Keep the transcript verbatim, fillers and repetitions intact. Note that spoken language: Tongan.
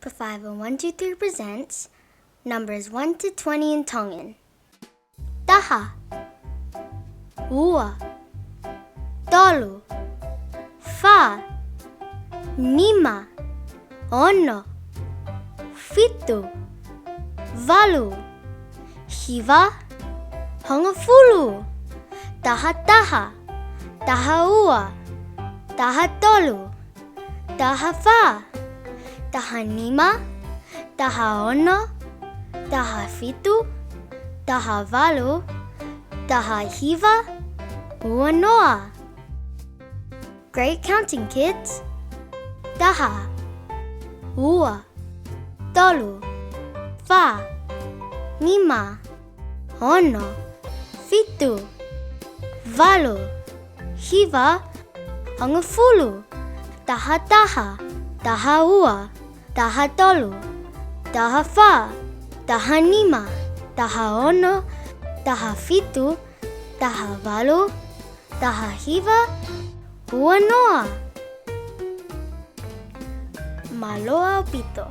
Five oh one two three presents numbers one to twenty in Tongan. Taha, ua, tolu, fā, nima, ono, fitu, valu, hiva, hongofulu. Taha taha, taha ua, taha tolu, taha fā, taha nima, taha ono, taha fitu, taha valu, taha hiva, ua noa. Great counting, kids. Taha, ua, tolu, fā, nima, ono, fitu, valu, hiva, hongofulu. Taha taha, taha ua, taha tolu, taha fā, taha nima, taha ono, taha fitu, taha valu, taha hiva, ua noa. Mālō ʻaupito.